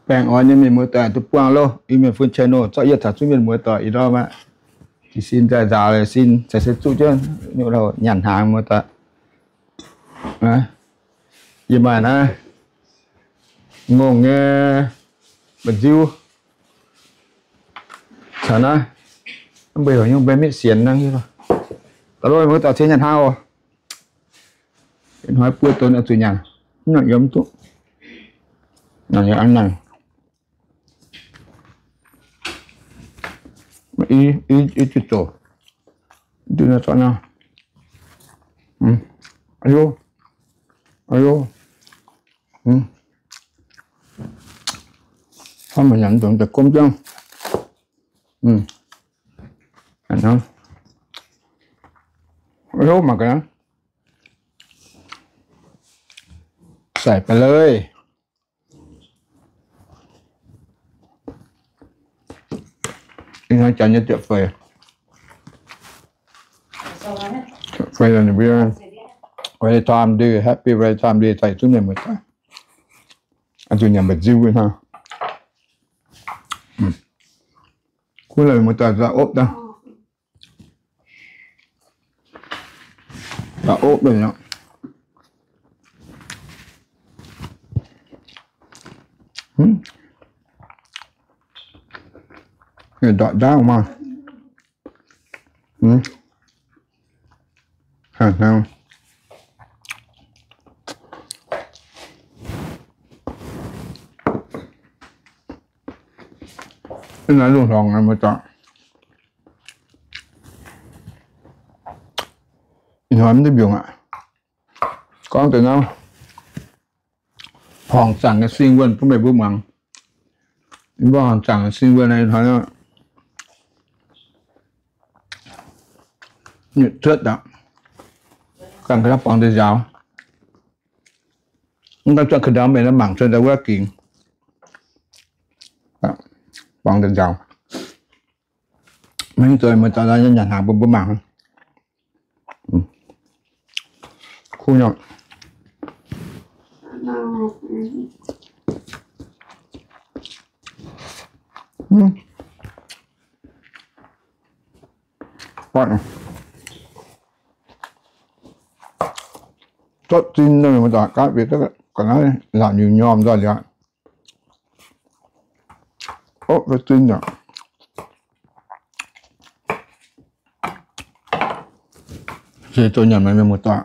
Baengh orn nyei mienh muoz-doic duqv buangh loh, Iu-Mienh Fun channel zorqv yietc taux zungv mienh muoz-doic ih ndorm aqv. Jiez sin nzaaux nzaaux sin caux se zuqv jienv nyanc hnaangx muoz-doic. Yie maaih naaiv ngongh nyei mba'nziu caux naaiv, mv baac heuc nyungc mbenc mitv sienx nangv. Da'lov muoz-doic cingx nyanc hnaangx oc. Hnoi buo donx oix zuqc nyanc, mv nyanc yiem mv duqv. Nyanc yaac nyanc. I, i, i zuqc zoux. Duqv nor zorqv nor. Aa, aa, hnamv mangc nyanc dongh deix gomv jienv. Aa, mangc gaax, sai ba'leiz. Ih hnoi janx nyei diepc feix. Diepc feix Valentine Day, Happy Valentine Day caux yietc zungv mienh muoz-doic. Oix zuqc nyanc mba'nziu hnangv. Kuv la'muoz-doic daaih opv daaih. Daaih opv daaih aqv. Ninh ndortv ndaauv maah. Hnangv naaiv lungh hlongx muoz-doic. Ih hnoi mv duqv mbiungc aqv. Gorngv deix naaiv horngc zaangc nyei sin wuonh bun meih mbuo muangx. Mv baac horngc zaangc nyei sin wuonh ih hnoi nyutc cuotv aqv. Ganh ga'naaiv borngz deix nzaaux. Mv gaengh zuangx ka'ndau mienh mangc cuotv daaih wuov gingx. Borngz deix nzaaux. Maiv zoux muoz-doic nyanc hnaangx bun mbuo mangc. Kuv nyei. Zorqv zinh nor, mienh muoz-doic, gaav bieqc duqv ga'naaiv laatc nyungc nyorm nzoih liuz aqv. Opv zinh aqv. Se zoux nyanc meih mienh muoz-doic.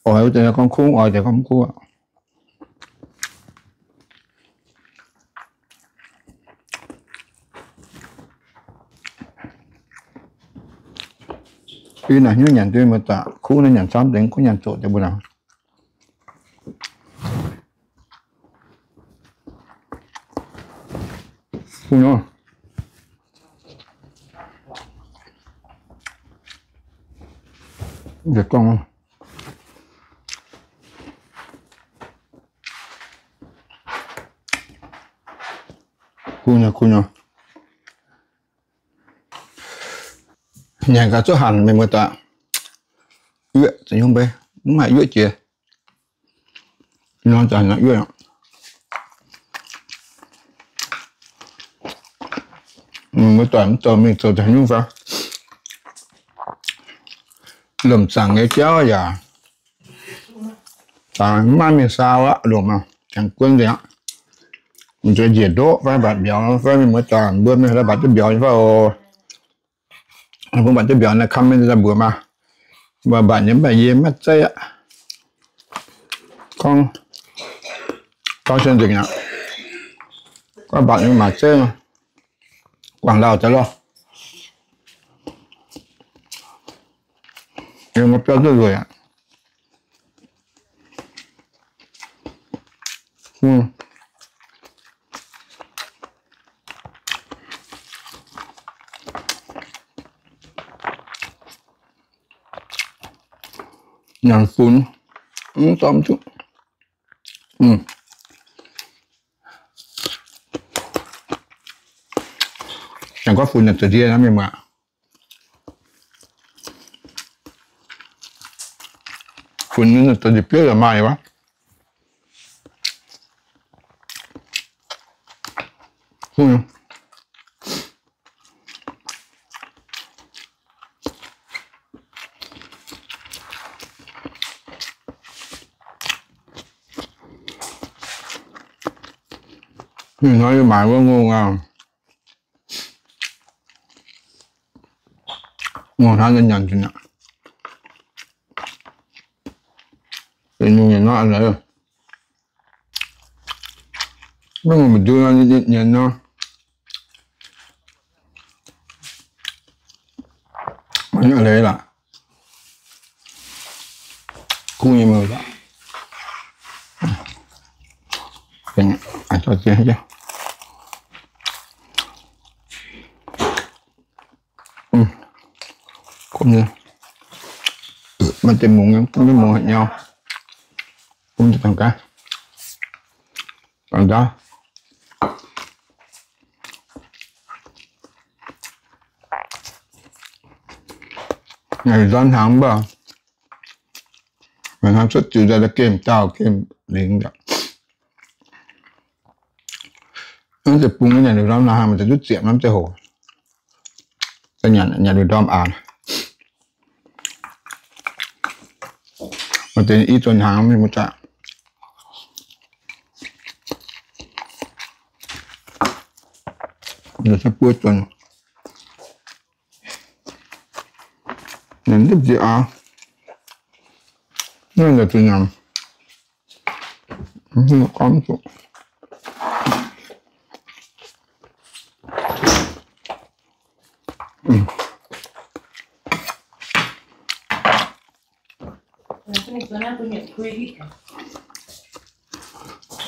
Oix wuov deix gorngv kuv, oix deix gorngv mv kuv. Ih naaic hnyouv nyanc duqv muoz-doic, kuv naaiv nyanc camv deix, kuv nyanc zoqc deix mbuo naaic. Kuv nyei. Nzengc gorngv. Kuv nyei, kuv nyei. Nyanc gaax zuqc hanc mienh muoz-doic. Yuoqv, za'nyungc mbuo mv maaih yuoqv jiex. Nor za'hanh yuoqv. Mienh muoz-doic mv zoux mingh zoux za'hanh nyungc fai? Lomc zaangc nyei jauv yaac mv maaih mingh saau aqv, lomc aqv, jangx guon nzengc aqv. Mv zuqc njiec ndoqv fai mbatc mbiauz fai mienh muoz-doic mbuo mingh mbatc duqv mbiauz nyei fai oc. Mbuo mbatc duqv mbiauz naaiv comment daaih mbuox maah. Mbuo mbatc nyei mv baac yie maiv zeiv aqv. Gorngv, gorngv se nzengc aqv. Gorngv mbatc nyei maiv zeiv, guangc lauh daaih lorh. Yie mbuo biauv duqv nzueic aqv. Nyanc funx, mv dorh mv duqv. Nyanc gorngv funx nyanc za'ndiev hnangv mienh muoz. Funx nyei, zoux njiec biouv yaac maaih aqv. Ninh hnoi yie maaiz wuov ngongh aqv. Ngongh hnangv nyanc nyanc nzunc aqv. Benx nyungc nyanc nor a'leiz. Maiv ngongh maiv diuh nor, nyanc nor. A'leiz laaix. Kuv nyei mouc. Maaih deix mungz, maiv mungz haic nyau. Bun dangh gaax. Dangh gaax. Nyanc ndorm hnaangx mv baac, nyanc hnaangx cuotv ziux daaih gemh daauh gemh lingx. Mv zeiz bung nyanc ndorm hnaangx maaih deix duqv ziepc mv zeiz hoc. Nyanc ndorm aanx. Maaih deix i zuqc hnaangx mv zeiz. Buo zuqc. Nyanc duqv njiec aqv. Naaiv yaac zuqc nyanc. Gorngv zuqc.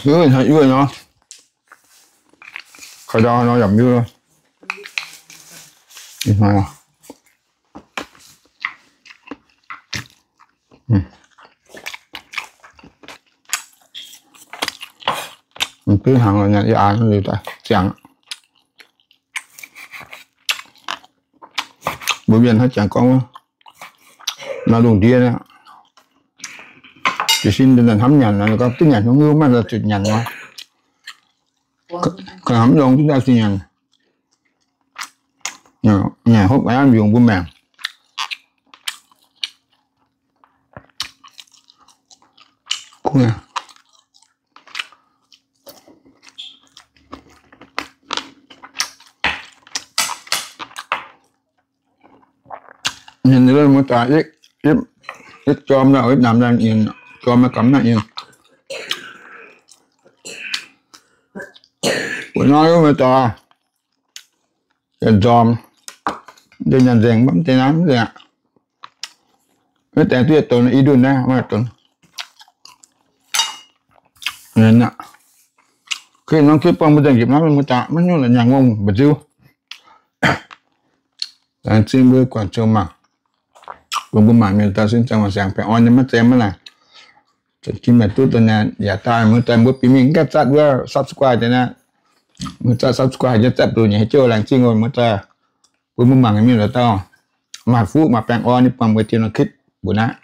Hiuv hnoi yuoh nor, koi ndau nor yaac miuv. Mv baac hnaangx ziangx. Mbuo mienh hnangv jangx gorngv wuov, nor lungh ndiev aqv. Jiez sin hnamv nyanc, gorngv duqv nyanc hnyouv maaih zuqc nyanc nor. Hnamv longx duqv daaih zuqc nyanc. Nyanc hopv aqv, yungz mbuo maengc. Ninh mbuo daaih ipv jorm naaiv, ipv namx naaiv nyienh, jorm naaiv gamh naaiv nyienh. Wuov nor mbuo daaih yietc nzormc, deix nyanc nzengc mv deix naaiv mv nzengc aqv. Maiv deix duqv yietc donx i ndunh naaiv maiv donx. Kei nor kei buangh mbuo nzengc njiec naaiv mbuo daaih maiv nyungc la'nyanc ngongh mba'nziu. Laengz zingh mbuo guangc ziouc mangc. Bun mbuo mangc mienh dauh sin ziangh maengc siangx baengh orn nyei maiv zeiz maiv naaic. Zanc jiex maengc duqv daaih naaic yaac daaih mbuo daaih mbuo bieq mingh gaengh zatv wuov subscribe deix naaiv. Mbuo zatv subscribe nyei zatv blu nyei haaix jouh laengz zingh oc mbuo daaih. Bun mbuo mangc mienh dauh dauh maaih fuqv maaih baengh orn nyei buangh mbuo jiex nor คลิป mbuo naaiv.